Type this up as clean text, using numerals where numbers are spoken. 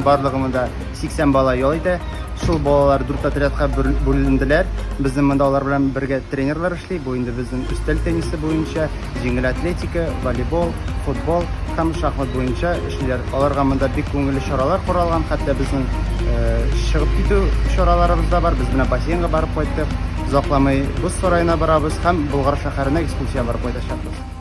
барлыгы монда 80 бала ял итә. Шул балалар дүрт отрядка бүленделәр. Безнең монда алар белән бергә тренерлар эшли. Бу инде безнең өстәл теннисы буенча, җиңел атлетика, волейбол, футбол һәм шахмат буенча эшлиләр. Аларга монда бик күңелле чаралар каралган, хәтта безнең чыгып китү чараларыбыз да бар. Без менә бассейнга барып кайттык. Озакламый боз сараена барабыз һәм Болгар шәһәренә экскурсия барып кайтачакбыз.